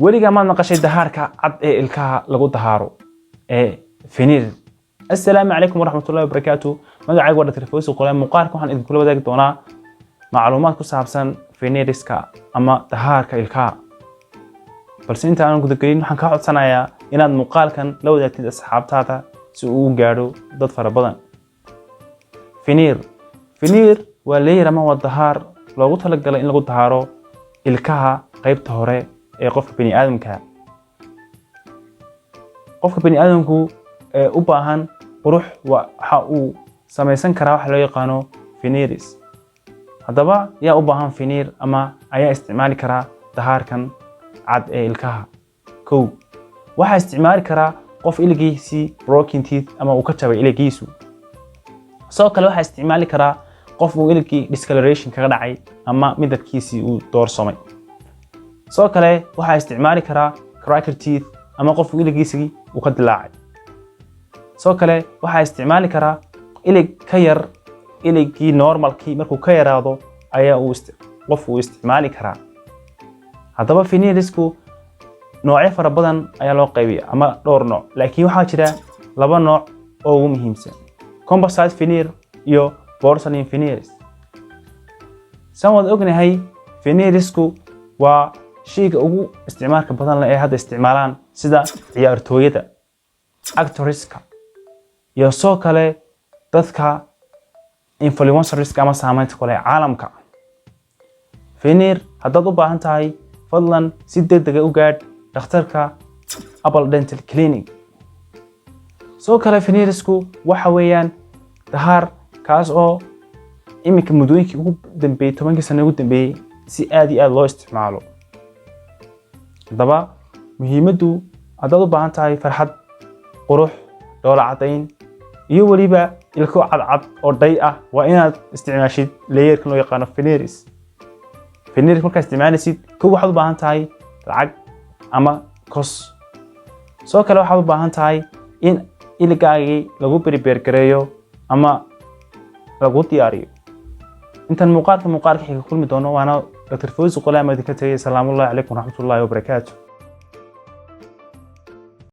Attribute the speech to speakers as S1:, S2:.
S1: Weligaa maad maqashay dahaarka cad ee ilkaha lagu dahaaro ee veneer? Assalaamu calaykum waraxmatullahi wabarakaatu. Magacaygu waa Dr. Fawzi Qole. Muuqaalka waxaan idinkula wadaagi doonaa macluumaad ku saabsan veneerska ama dahaarka ilkaha. Balse inta aanan gudagelin, waxaan kaa codsanayaa inaad muuqaalkan la wadaagtid asxaabtaada si uu u gaadho dad fara badan. Veneer, veneer waa layer ama waa dahaar loogu talagalay in lagu dahaaro ilkaha qaybta hore ee qofka bini aadamka. Qofka bini aadamku ee u baahan qurux waxa uu samaysan karaa waxa loo yaqaano veneers. Haddaba, yaa u baahan veneer ama ayaa isticmaali karaa dahaarkan cad ee ilkaha? Kow, waxaa isticmaali karaa qof iligiisii broken teeth ama uu ka jabay iligiisu. Sidoo kale, waxaa isticmaali karaa qof uu iligii discoloration kaga dhacay ama midabkiisii uu doorsamay. Sidoo kale, waxaa isticmaali karaa cracked teeth ama qof iligiisii uu ka dilaacay. Sidoo kale, waxaa isticmaali karaa ilig ka yar iligii normalkii. Markuu ka yaraado ayaa uu qof uu isticmaali karaa. Haddaba, veneersku noocyo fara badan ayaa loo qaybiya ama dhowr nooc, laakiin waxaa jira laba nooc oo ugu muhiimsan: composite veneer iyo porcelain veneers. Saan wada ognahay, veneersku waa shayga ugu isticmaalka badan leh ee hadda isticmaalaan sida ciyaartooyada, actorska iyo soo kale dadka influencerska ama saameynta ku leh caalamka. Veneer haddaad u baahan tahay, fadlan si degdega u gaadh dhakhtarka Apple Dental Clinic. Sidoo kale, veneersku waxa weeyaan dahaar kaas oo iminka muddooyinkii ugu dambeeyey, 10kii sano ugu dambeeyey, si aad iyo aad loo isticmaalo. Haddaba, muhiimaddu haddaad u baahan tahay farxad, qurux, dhoola caddayn iyo weliba ilko cadcad oo dhay ah, waa inaad isticmaashid layerkan loo yaqaano veneers. Veneers markaad isticmaalaysid, kow, waxaad u baahan tahay lacag ama cost. Sidoo kale, waxaad u baahan tahay in iligaagii lagu prepare gareeyo ama lagu diyaariyo. Intaan muuqaalka xiga kulmi doono, waana Dr. Fawzi Qolaama idinka tegay. Asalaamu calaykum waraxmatullaahi wabarakaatu.